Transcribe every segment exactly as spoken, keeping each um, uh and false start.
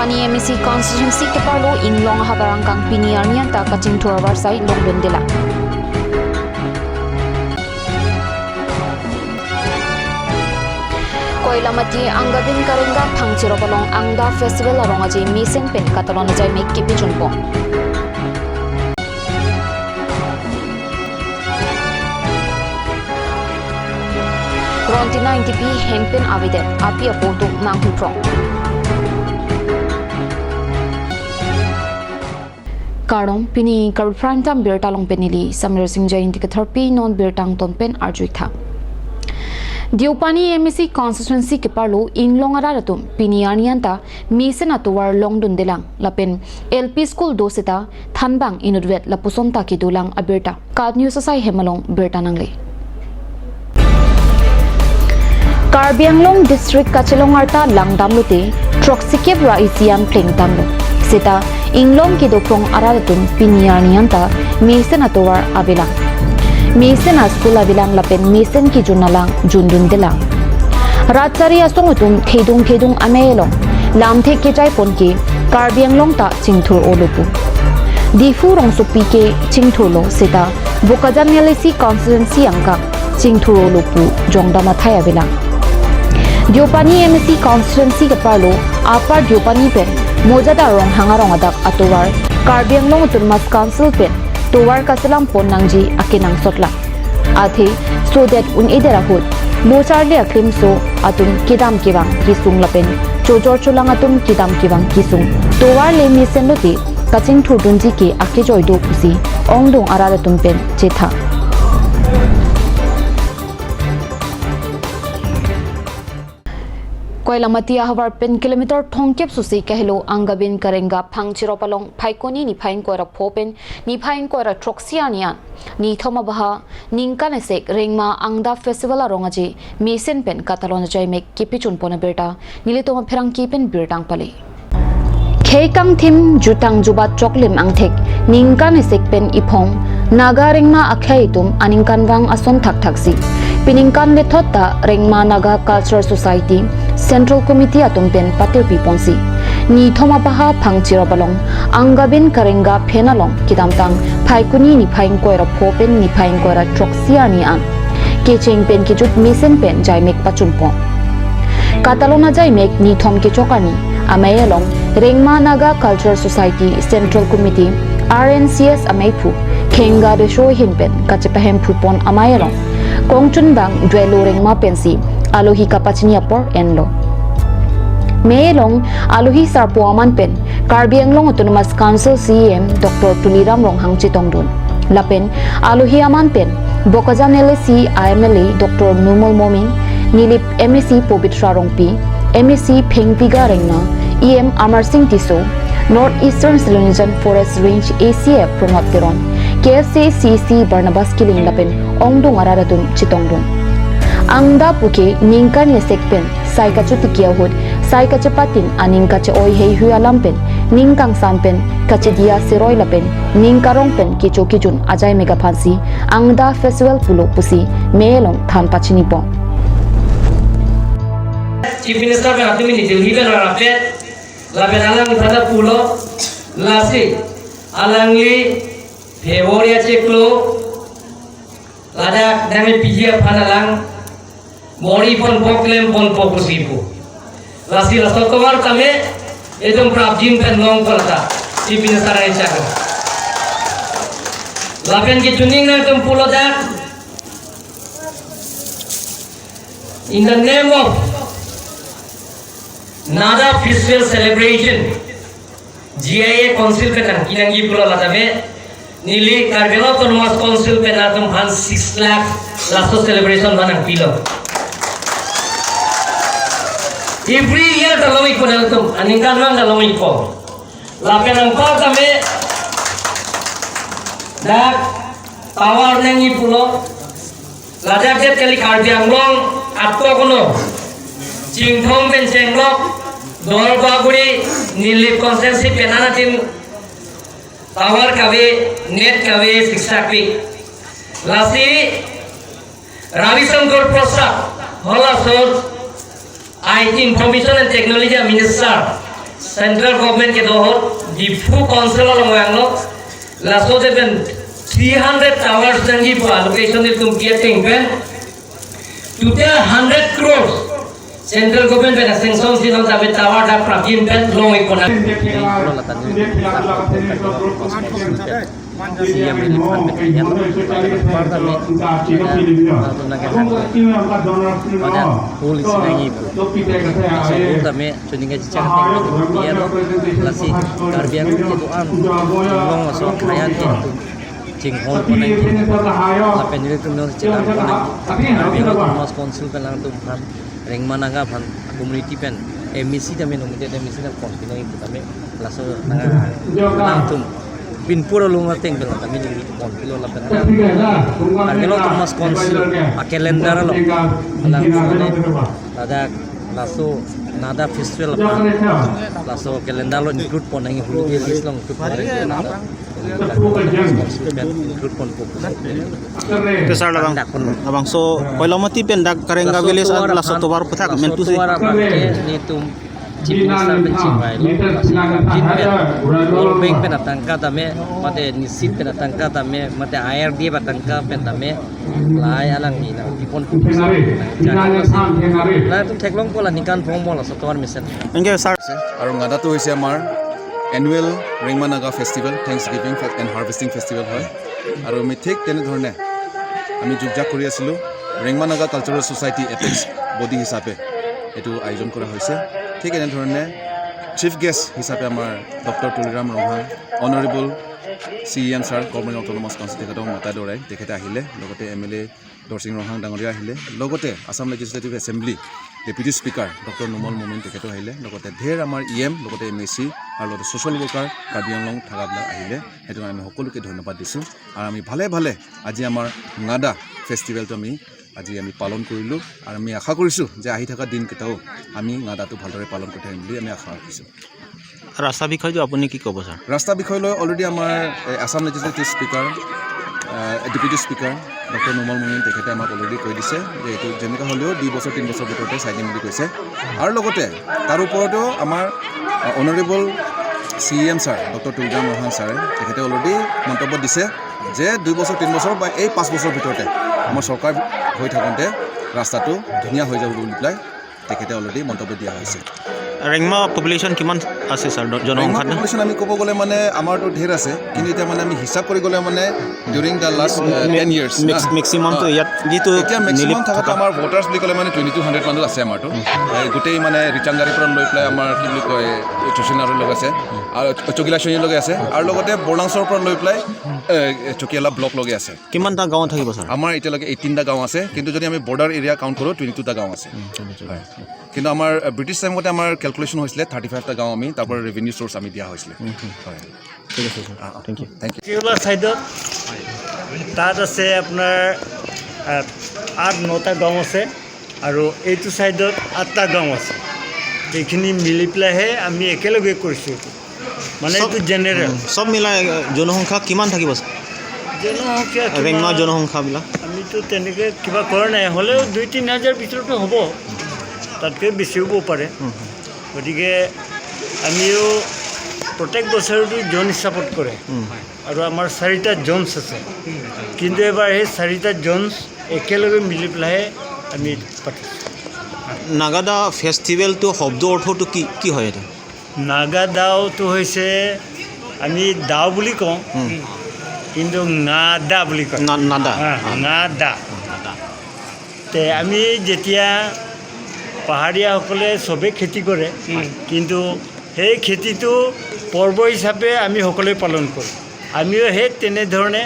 Pani M A C constituency keparlo inglong ahavar angkang pini arni anta kachingthur avarsai longdundelang. Koilamati Angabin Karenga Phangchirop along Angda Festival arong aje mesen pen katalon ajai mek kepijunpon. Rontina Ingtipi hem pen avedet, api apo atum nanghuprong. Kardom, pini Karbi Prime Time birta along pen neli Samir Singja Ingti ketherpi, non birta angton pen arjuitha. Deopani M A C constituency keparlo inglong arat atum pini arni anta mesen atovar longdundelang lapen L P school do seta thanbang inutvet lapuson ta kedolang abirta. KAT News asai hem along birta nangle. Karbi Anglong district kachelong arta langdamlote, throksikep ra isi an plengdamlo. Seta inglong kedoprong arat atum pini arni anta mesen atovar avelang. Mesen a-school avelang lapen mesen kejun alang jundundelang. Rat chari asong atum thedung thedung amei along lamthe kejaipon ke Karbi Anglong ta chingthur-olo pu. Diphu rongsopi ke chingthurlo seta Bokajan L A C constituency angkang chingthur-olo pu jongdam athai avelang. Deopani M A C constituency keparlo Upper Deopani pen Mojada Ronghang arong adak atovar Karbi Anglong Autonomous Council pen tovar kaselampon nangji akenangsot lang. Athe sodet un-edet ahut lo charli aklimso atum kedam kevang kesung lapen chojor cholang atum kedam kevang kesung tovar le mesenlote kachingthurdunji ke akejoi do pusi ongdung arat atum pen chetha. Koilamati ahavar pen kilometer thomkep susi kahelo Angabin Karenga Phangchirop along Phaikuni niphai ingkoi ra pho pen niphai ingkoi ra throksi arni an nithom abaha ningkan esek rengma Angda Festival arong aje mesen pen katalon ajai mek kepijunpon abirta nelitum apherangke pen birta nangpale. Khei kangthim jutang jubat choklim angthek ningkan esek pen iphong Naga rengma akhei atum aningkanvang ason thakthaksi. Piningkan lethot ta Rengma Naga Culture Society Central Committee atum pen patirpiponsi nithom abaha Phangchirop along Angabin Karenga phen along kedamtang Phaikuni niphai ingkoi ra pho pen niphai ingkoi ra throksi arni an kecheng pen kejut mesen pen jaimek pachunpon. Katalon ajaimek nithom kechok arni amei along Rengma Naga Culture Society Central Committee, R N C S ameiphu Khenga Deso ahin pen kachepahemphupon amei along kongchunbang Duelo Rengma pensi alohi kapachini apor enlo. Mei along alohi sarpo aman pen Karbi Anglong Autonomous Council C E M Doctor Tuliram Ronghang chetongdun. Lapen alohi aman pen Bokajan L A C a M L A Doctor Numal Momin, Nilip M A C Pobitra Rongpi, M A C Phengpiga Rengma, E M Amarsing Tisso, North Eastern Silonijan Forest Range A C F Pranab Teron, K F C C C Barnabas Killing lapen ongdung arat atum chetongdun. Angda puke ningkan esek pen sai kachotiki ahut sai kachepatin aning kache-oi heihui alam pen ning kangsam pen kachediya seroi lapen ning karong pen kecho kejun ajaimek aphansi Angda Festival pulo pusi mei along than pachinipon. Chief Minister pen atum ini Delhi pen rapet lapen alang pada pulo lasi alangli February achiklo ladak nangpiji aphan alang mori ponpo klem ponpo pusi pu. Lasi laso tovar tame itum prapjin pen longpo lata Chief Minister ai chak. Lapen kechiningri nangtum pulo dak, in the name of Naga Festival Celebration, G I A Council pen nangkinangji pulo latame, neli Karbi Anglong Autonomous Council pen atum aphan six lakh laso celebration aphan nangpilo. Every year ta long-ikpo nangtum, aningkanvang ta long-ikpo. Lapen angkor tame dak tovar nangji pulo. Ladak det kali Karbi Anglong atok kono. Chinthong pen chenglok, Dor Baguri, Nilip constituency pen anatin tovar kave, net kave, siksak pi. Lasi Ravi Shankar Prasad, halaso I T Information and Technology Minister, Central government kedo ahut, Diphu Council along vanglo, laso de pen three hundred towers nangji pu allocation itum pi ateng pen, total hundred crores. Central government pen sanction si non tabe tower dak prapjin pen long ikona. Pulo lata ni, C M relief fund pen kanya lo. Par tame, eh, nang ke hang. Pada hul isi nangi pu. Laso hul tame, chuning ke chichak tame, iya lo, lasi, Karbi Anglong kedo-an, Anglong aso kaya ke, chinghon konang ke, lapen nelitum non chelang konang ke, Karbi Anglong Autonomous Council pen alangtum aphan, Rengma Naga aphan community pen M A C tame nominated M A C nang pon pinang ipu tame laso nang nangtum pinpur along ateng pen tame neli pon pilo lapen Karbi Anglong Autonomous Council a calendar along alang ladak laso NADA festival aphan laso calendar lo include pon nangji holiday list lo include pon nangji. Pen include ponpo. Oke, sir, labang, labangso Koilamati pen dak Karenga village an laso tovar aphuthak mentu si. Tovar aphan ke nelitum Chief Minister pen chingvailo. Pen World Bank pen atangka tame, mate NESID pen atangka tame, mate I R D F atangka pen tame, lahai alangli nangpipon. Nangtum theklongpo la ningkan phongmo laso tovar mesen. Thank you, sir. আৰু NADA-টো হৈছে আমাৰ annual Rengma Naga festival, thanks giving ফে-, and harvesting festival হয়। আৰু আমি ঠিক তেনেধৰণে আমি যুঁজাক কৰি আছিলোঁ। Rengma Naga cultural society apex body হিচাপে এইটো আয়োজন কৰা হৈছে। ঠিক এনেধৰণে চিফ গেষ্ট হিচাপে আমাৰ doctor Tuliram Ronghang, honourable C E M sir, government autonomous council, তেখেতক মতাই দৰাই তেখেতে আহিলে, লগতে এম এল এ দৰসিং ৰংহাং ডাঙৰীয়া আহিলে, লগতে Assam legislative assembly deputy speaker doctor Numal মমিন তেখেতো আহিলে, লগতে ধেৰ আমাৰ ই এম, লগতে এম এ চি আৰু লগতে ছ'চিয়েল ৱৰ্কাৰ কাৰ্বি আংলং থাকাবিলাক আহিলে। সেইটো কাৰণে আমি সকলোকে ধন্যবাদ দিছোঁ। আৰু আমি ভালে ভালে আজি আমাৰ নাডা ফেষ্টিভেলটো আমি আজি আমি পালন কৰিলোঁ। আৰু আমি আশা কৰিছোঁ যে আহি থকা দিনকেইটাও আমি নাডাটো ভালদৰে পালন কৰি থাকিম বুলি আমি আশা ৰাখিছোঁ। ৰাস্তা বিষয়টো আপুনি কি ক'ব, ছাৰ? ৰাস্তা বিষয় লৈ অলৰেডি আমাৰ, এ, আছাম লেজিছলেটিভ স্পীকাৰ, এ, ডেপুটি স্পীকাৰ ডক্টৰ নুমল মমিন তেখেতে আমাক অলৰেডি কৈ দিছে যে এইটো যেনেকুৱা হ'লেও দুই বছৰ, তিনি বছৰ ভিতৰতে চাই দিম বুলি কৈছে। আৰু লগতে তাৰ ওপৰতেও আমাৰ, আ, honourable C E M sir doctor Tuliram Ronghang ছাৰে তেখেতে অলৰেডি মন্তব্য দিছে যে দুই বছৰ, তিনি বছৰ বা এই পাঁচ বছৰ ভিতৰতে আমাৰ চৰকাৰ হৈ থাকোঁতে ৰাস্তাটো ধুনীয়া হৈ যাব বুলি পেলাই তেখেতে অলৰেডি মন্তব্য দিয়া হৈছে। ৰেংমা পপুলেশ্যন কিমান আছে, ছাৰ, জন-, ৰেংমা জনসংখ্যাত? পপুলেশ্যন আমি ক'ব গ'লে মানে আমাৰতো ধেৰ আছে, কিন্তু এতিয়া মানে আমি হিচাপ কৰি গ'লে মানে during the last, uh, ten years, max-, না? মেক্সিমামটো অ। ইয়াত যিটো এতিয়া মেক্সিমাম নিলিপ থাকাটো থকা আমাৰ ভোটাৰ্ছ বুলি ক'লে মানে টুৱেণ্টি টু হাণ্ড্ৰেড মানুহ আছে আমাৰতো। উম। এই গোটেই মানে ৰিচাংগাৰীৰ পৰা লৈ পেলাই আমাৰ কি বুলি কয়, এই চুচুনাৰীলৈকে আছে, আৰু চকিলাচনীলৈকে আছে, আৰু লগতে বৰলাংচৰৰ পৰা লৈ পেলাই, এ, চকিয়ালা ব্লকলৈকে আছে। কিমানটা গাঁও থাকিব, ছাৰ? আমাৰ এতিয়ালৈকে এইটিনটা গাঁও আছে, কিন্তু যদি আমি বৰ্ডাৰ এৰিয়া কাউণ্ট কৰোঁ, টুৱেণ্টি টুটা গাঁও আছে। উম, টুৱেণ্টি টু। হয়। কিন্তু আমাৰ, আ, ব্ৰিটিছ টাইমতে আমাৰ কেলকুলেশ্যন হৈছিলে থাৰ্টি ফাইভটা গাঁও আমি তাৰ পৰা ৰেভিনিউ চ'ৰ্চ আমি দিয়া হৈছিলে। উম, হুম। হয়। ঠিক আছে, ছাৰ। আ, আ। Thank you. Thank you. চাইডত তাত আছে আপোনাৰ, আ, আঠ নটা গাঁও আছে আৰু এইটো চাইডত আঠটা গাঁও আছে। এইখিনি মিলি পেলাইহে আমি একেলগে কৰিছোঁ এইটো। মানে চব, এইটো জেনেৰেল। উম, চব মিলাই, আ, জনসংখ্যা কিমান থাকিব, ছাৰ? জনসংখ্যা কিমান? ৰেংমা জনসংখ্যাবিলাক? আমিতো তেনেকে কিবা কৰা নাই, হ'লেও দুই তিনি হাজাৰ ভিতৰতো হ'ব, তাতকৈ বেছি হ'ব পাৰে। উম, হুম। গতিকে আমিও প্ৰত্যেক বছৰতো জন হিচাপত কৰে। উম। আৰু আমাৰ চাৰিটা জনছ আছে, কিন্তু এইবাৰ সেই চাৰিটা জনছ একেলগে মিলি পেলাইহে আমি পাতিছোঁ। নাগাদা ফেষ্টিভেলটো শব্দ অৰ্থটো কি, কি হয় এইটো? নাগাদাওটো হৈছে, আমি দাও বুলি কওঁ, উম। কিন্তু নাদা বুলি কয়। না-, নাদা। হা, অ। নাদা। অ, নাদা। তে আমি যেতিয়া পাহাৰীয়াসকলে চবেই খেতি কৰে, উম। কিন্তু সেই খেতিটো পৰ্ব হিচাপে আমি সকলোৱে পালন কৰোঁ। আমিও সেই তেনেধৰণে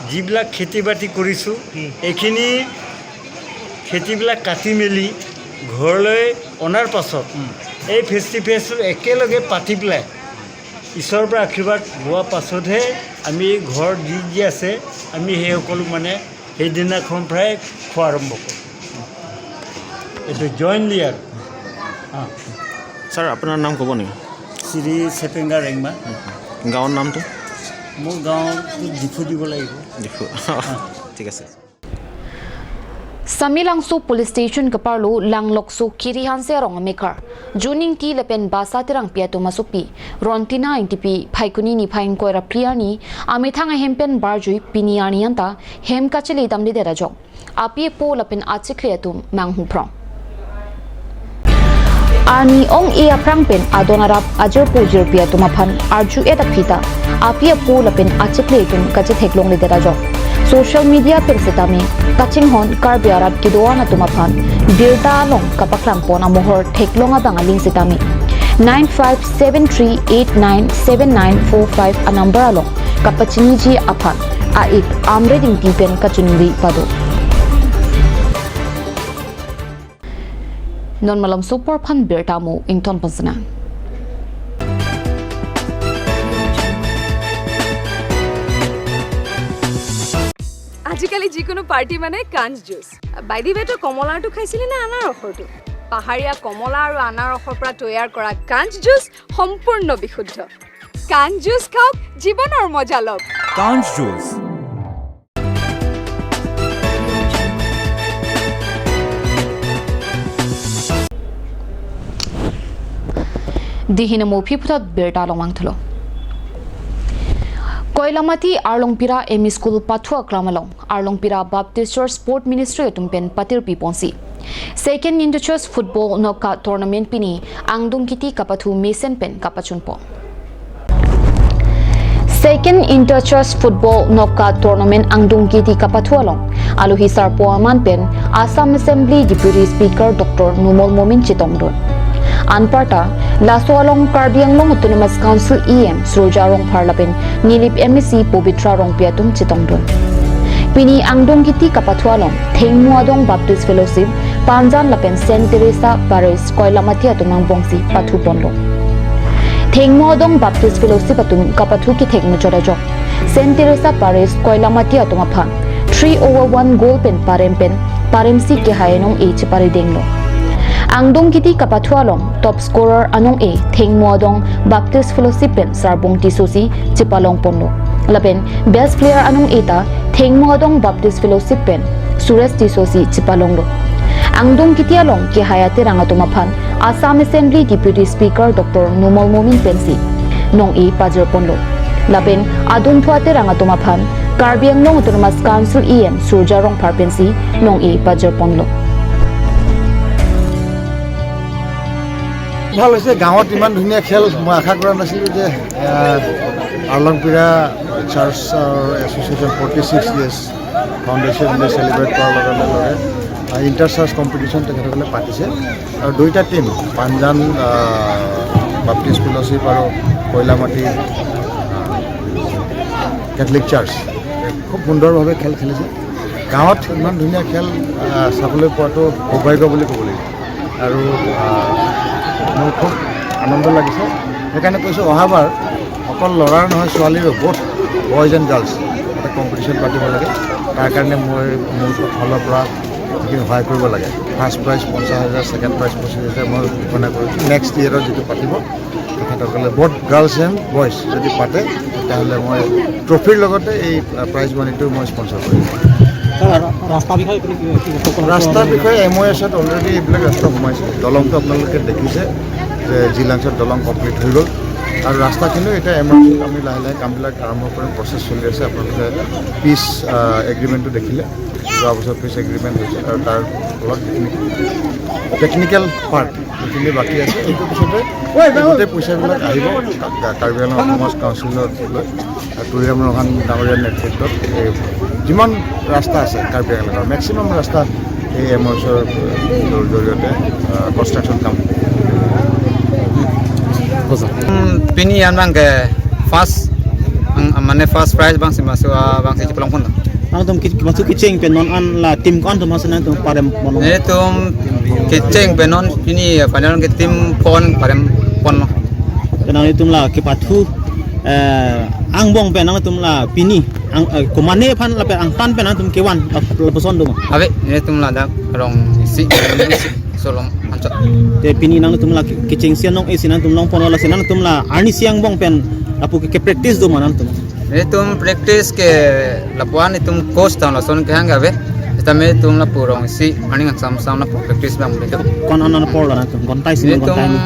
যিবিলাক খেতি বাতি কৰিছোঁ, উম। এইখিনি খেতিবিলাক কাটি মেলি ঘৰলৈ অনাৰ পাছত, উম। এই ফেষ্টিভেলটো একেলগে পাতি পেলাই ঈশ্বৰৰ পৰা আশীৰ্বাদ লোৱাৰ পাছতহে আমি ঘৰ যি যি আছে, আমি সেই সকলো মানে সেইদিনাখন পৰাই খোৱা আৰম্ভ কৰোঁ। এইটো জইণ্টলি আৰু। অ। ছাৰ, আপোনাৰ নাম ক'ব নেকি? শ্ৰী চেপেংগা ৰেংমা। গাঁৱৰ নামটো? মোৰ গাঁৱটো ডিফু দিব লাগিব। ডিফু। অ। ঠিক আছে। Samelangso Police Station kaparlo Langlokso Kiri Hanse arong amekar Jun Ingti lapen Basa Terangpi atum asopi Rontina Ingtipi Phaikuni niphai ingkoi ra phli arni amethang ahem pen barjui pini arni anta hem kachele damledet ajok api apo lapen achikle atum manghu phrong. Arni ong-e aphrang pen adon arap ajirpo jirpi atum aphan arju-et aphi ta api apo lapen achikle atum kachetheklongledet ajok social media pen setame kachinghon Karbi arat kedo-an atum aphan birta along kapaklang pon amohor theklong abang aling setame nine five seven three eight nine seven nine four five anumber along kapachiniji aphan a-ik Amreding T pen kachiningri pado. Non malom sopor aphan birta mo ington ponsena. আজিকালি যিকোনো পাৰ্টি মানে কাঞ্চ জুচ। বাইদেৱেতো কমলাৰটো খাইছিলে নে আনাৰসৰটো? পাহাৰীয়া কমলা আৰু আনাৰসৰ পৰা তৈয়াৰ কৰা কাঞ্চ জুচ সম্পূৰ্ণ বিশুদ্ধ। কাঞ্চ জুচ খাওক, জীৱনৰ মজা লওক। কাঞ্চ juice. Dihina mo aphi puthot birta along vangthulo. Koilamati Arlongpira M E School pathu aklam along Arlongpira Baptist Church Sport Ministry atum pen patirpi ponsi Second Inter-Church Football Knockout Tournament pini angdung kiti kapathu mesen pen kapachunpo. Second Inter-Church Football Knockout Tournament angdung kiti kapathu along alohi sarpo aman pen Assam Assembly Deputy Speaker Doctor Numal Momin chetongdun. Anparta laso along Karbi Anglong Autonomous Council E M Surjya Rongphar lapen Nilip M A C Pobitra Rongpi atum chetongdun. Pini angdung kiti kapathu along Thengmu Adong Baptist Fellowship, Panjan lapen Saint Teresa Parish Koilamati atum angbongsi pathu ponlo. Thengmu Adong Baptist Fellowship atum kapathu kethek muchot ajok Saint Teresa Parish Koilamati atum aphan three over one goal pen parem pen paremsi kehai anong-e cheparidenglo. Angdung kiti kapathu along top scorer anong-e Thengmu Adong Baptist Fellowship pen Sarbong Tisso si chepalong ponlo. Lapen best player anong-e ta Thengmu Adong Baptist Fellowship pen Suresh Tisso si chepalonglo. Angdung kiti along kehai aterang atum aphan Assam Assembly Deputy Speaker Doctor Numal Momin pensi nong-e pajir ponlo. Lapen adungthu aterang atum aphan Karbi Anglong Autonomous Council E M Surjya Rongphar pensi nong-e pajir ponlo. ভাল হৈছে, গাঁৱত ইমান ধুনীয়া খেল মই আশা কৰা নাছিলোঁ যে, আহ, Alampira church association forty six years foundation day celebrate কৰাৰ লগে লগে, আহ, ইণ্টাৰ চাৰ্চ কম্পিটিশ্যন তেখেতসকলে পাতিছে। আৰু দুইটা টিম, পাঞ্জান, আহ, বাপ্টিষ্ট ফেল'শ্বিপ আৰু কইলামাটি, আহ, কেথলিক চাৰ্চ, খুব সুন্দৰভাৱে খেল খেলিছে। গাঁৱত ইমান ধুনীয়া খেল, আহ, চাবলৈ পোৱাটো সৌভাগ্য বুলি ক'ব লাগিব। আৰু, আহ, মোৰ খুব আনন্দ লাগিছে। সেইকাৰণে কৈছোঁ, অহাবাৰ অকল ল'ৰাৰ নহয়, ছোৱালীৰো, both boys and girls এটা কম্পিটিশ্যন পাতিব লাগে। তাৰ কাৰণে মই মোৰ ফালৰ পৰা যিখিনি সহায় কৰিব লাগে, ফাৰ্ষ্ট প্ৰাইজ পঞ্চাছ হাজাৰ, ছেকেণ্ড প্ৰাইজ পঁচিছ হাজাৰ মই ঘোষণা কৰিছোঁ। নেক্সট ইয়েৰত যিটো পাতিব, তেখেতসকলে both girls and boys যদি পাতে, তেতিয়াহ'লে মই ট্ৰফিৰ লগতে এই, আহ, প্ৰাইজ মানিটো মই স্পনচৰ কৰিম। ছাৰ, ৰা-, ৰাস্তা বিষয়ে আপুনি কি, কি ক'ব? ৰাস্তাৰ বিষয়ে এম অ' এছত অলৰেডি এইবিলাক ৰাস্তা সোমাইছে। দলংটো আপোনালোকে দেখিছে যে জিলাংছত দলং কমপ্লিট হৈ গ'ল। আৰু ৰাস্তাখিনিও এতিয়া এম অ' এছত আমি লাহে লাহে কামবিলাক আৰম্ভ কৰিম, প্ৰচেছ চলি আছে। আপোনালোকে পিচ, আহ, এগ্ৰিমেণ্টটো দেখিলে, যোৱা বছৰ পিচ এগ্ৰিমেণ্ট হৈছে আৰু তাৰ ফলত যিখিনি টেকনিকেল পাৰ্ট যিখিনি বাকী আছে, সেইটো পিছতে গোটেই পইচাবিলাক আহিব কা-, কাৰ্বি আংলং অট'নমাছ কাউন্সিললৈ। আৰু তুলিৰাম ৰংহাং ডাঙৰীয়াৰ নেতৃত্বত এই যিমান ৰাস্তা আছে কাৰ্বি আংলঙৰ, মেক্সিমাম ৰাস্তা এই এম অ' এছৰ জৰিয়তে, আহ, কনষ্ট্ৰাকশ্যন কাম। Hmm, pini an abang ke first, ang, mane first prize abangsi masuk, ah, abangsi chepalong pon. Nangtum ki, masuk kecheng pen non an la tim ko-an atum masuk nangtum parem pon. Netum kecheng pen non pini, ah, panel ke tim pon parem ponlo. Pen nangtum la kepathu, eh, angbong pen nangtum la pini ang, eh, komane aphan lapen angtan pen nangtum kevan la, lapuson atum. Ave, netum ladak rong isi, isi, Solong Anchot. Te pini nangtum la ke-, kechengsi anong-e si nangtum long ponlo, lasi nangtum la arnisi angbong pen lapu ke, ke-practice do ma nangtum? Netum practice ke lapu-an netum coach ta lason kehang ave. Tame tum lapu rong isi, arni kangsam sam lapu practice abang bedo. Ko-an an apor lo nangtum? Ghonta isi, nelitum ghonta hini?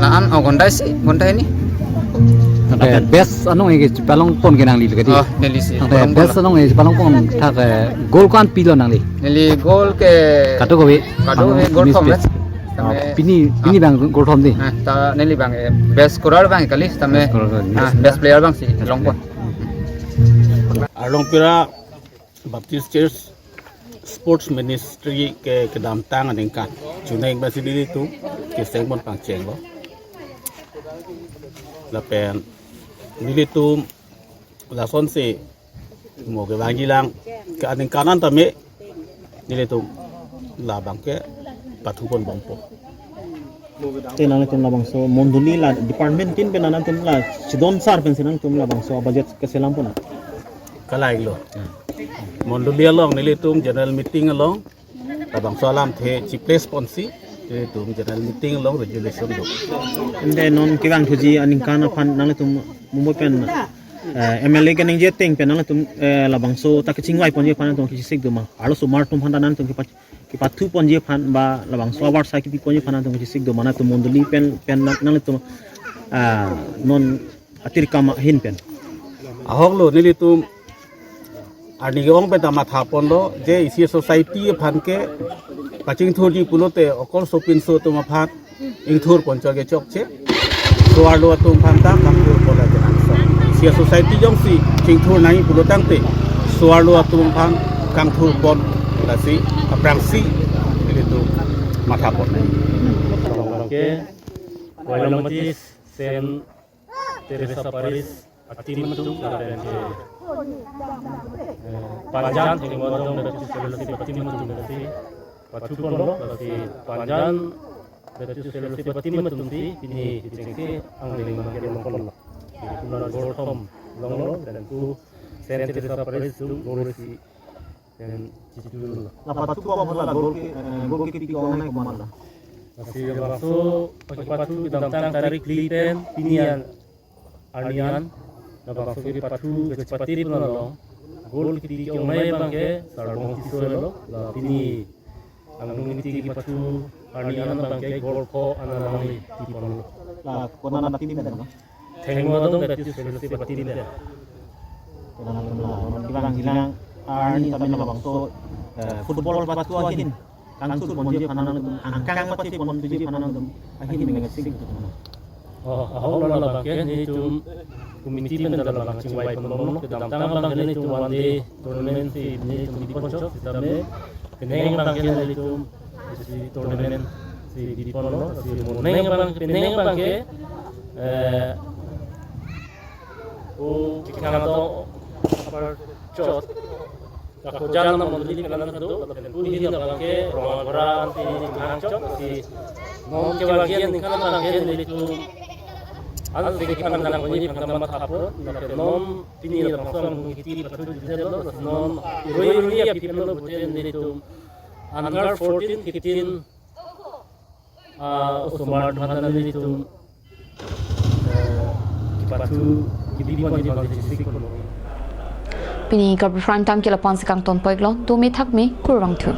La-an, oh, ghonta isi, ghonta hini. Lapen, lapen best anong ke chepalong pon ke nangli kadi? Oh, neli si. Lapen best anong ke chepalong pon thak, eh, goal ko-an pilo nangli? Neli goal ke kadokave. Kadokave goal thom le. Tame, oh, pini, pini abang goal thom dei. Ah, ta neli abang, eh, best scorer abang kali, tame, best scorer kali. Ah, best player abang si longpon. Arlong Pira Baptist Church Sports Ministry ke kedamtang aningkan. Chuneng basi nelitum keseng pon pangchenglo. Lapen nelitum lasonsi mo kevangjilang ke aningkan an tame nelitum labang ke pathu pon bompo. Te nangtum labangso mondoli la department tin pen nangtum la chedon sar pensi nangtum labangso budget keselam pon? Kalai lo. Mondoli along nelitum general meeting along labangso alamthe chi-place ponsi nelitum general meeting along resolution do. Ante non kevangthuji aningkan aphan nangtum Mumbai pen, eh, M L A keningje ateng pen nangtum, eh, labangso ta kachingvai ponji aphan nangtum kachesik do ma? Arloso osomar atum aphan ta nangtum kepa-, kepathu ponji aphan ba labangso abar sa kepi ponji aphan nangtum kachesik do ma, nangtum mondoli pen, pen nang-, nangtum, ah, non atir kam ahin pen? Ahok lo, nelitum arni ke-ong pen ta matha ponlo, je isi society aphan ke pachingthurji pulote okol sopinso atum aphan ingthur pon chot ke chokche. So-arlo atum aphan ta kangthur pon lage nangso. Isi society jongsi chingthur nangji pulo tangte so-arlo atum aphan kangthur pon lasi aphrangsi nelitum matha pon. Ke Koilamati Saint Teresa Parish a-team atum lapen ke, eh, Panjan Thengmo Adong Baptist Fellowship a-team atum si pathu ponlo, lasi Panjan Baptist Fellowship a-team atum si pini kechengsi angdeng abang ke long ponlo. Kuna goal thom longlo, lapen pu Saint Teresa Parish atum goal isi pen chitudunlo. La pathu ko aphan la goal ke, eh, goal kepi ko-an nai komat la? Lasi labangso kepathu kedamtang tarik phli pen pini an arni an labangso kepathu kachepate pon along goal kepi ko-an nai abang ke Sarbong Tisso lo, la pini angnung ingti kepathu arni an abang ke goal ko-an nangli pi ponlo? La ko-an a-team pen ma? Thengmo Adong Baptist Fellowship a-team pen. Ko-an a-team la, kevangjilang arni tame labangso, eh, football pathu ahin kangthur ponji aphan nangtum, angkang pathe ponji aphan nangtum ahin mengasi gitu. Oh, ahok lo, labang ke nelitum committee pen ta labang chingvai pon bomlo, kedamtang abang ke nelitum one day tournament si nelitum bi pon chot, sitame penang abang ke nelitum isi tournament si bi ponlo, si mo penang abang, penang abang ke, eh, o Kikhang Atong apar chot, Kakojan na mondoli pen an do, lapen pu hini abang ke Rong Aghora ansi chinghang chot, si non kevangji aningkan abang ke nelitum ansi kepandang ponji aphan ta matha pon, lapen non pini labangso angnung ingti pathu judelo, non irui irui aphi pen lo pute nelitum under fourteen, fifteen, ah, osomar atum aphan ta nelitum, eh, kepathu kepi ponji aphan ta chesik ponlo. Pini Karbi Prime Time ke la-an si kangton pon-iklo, dome thakme, kurvangthu.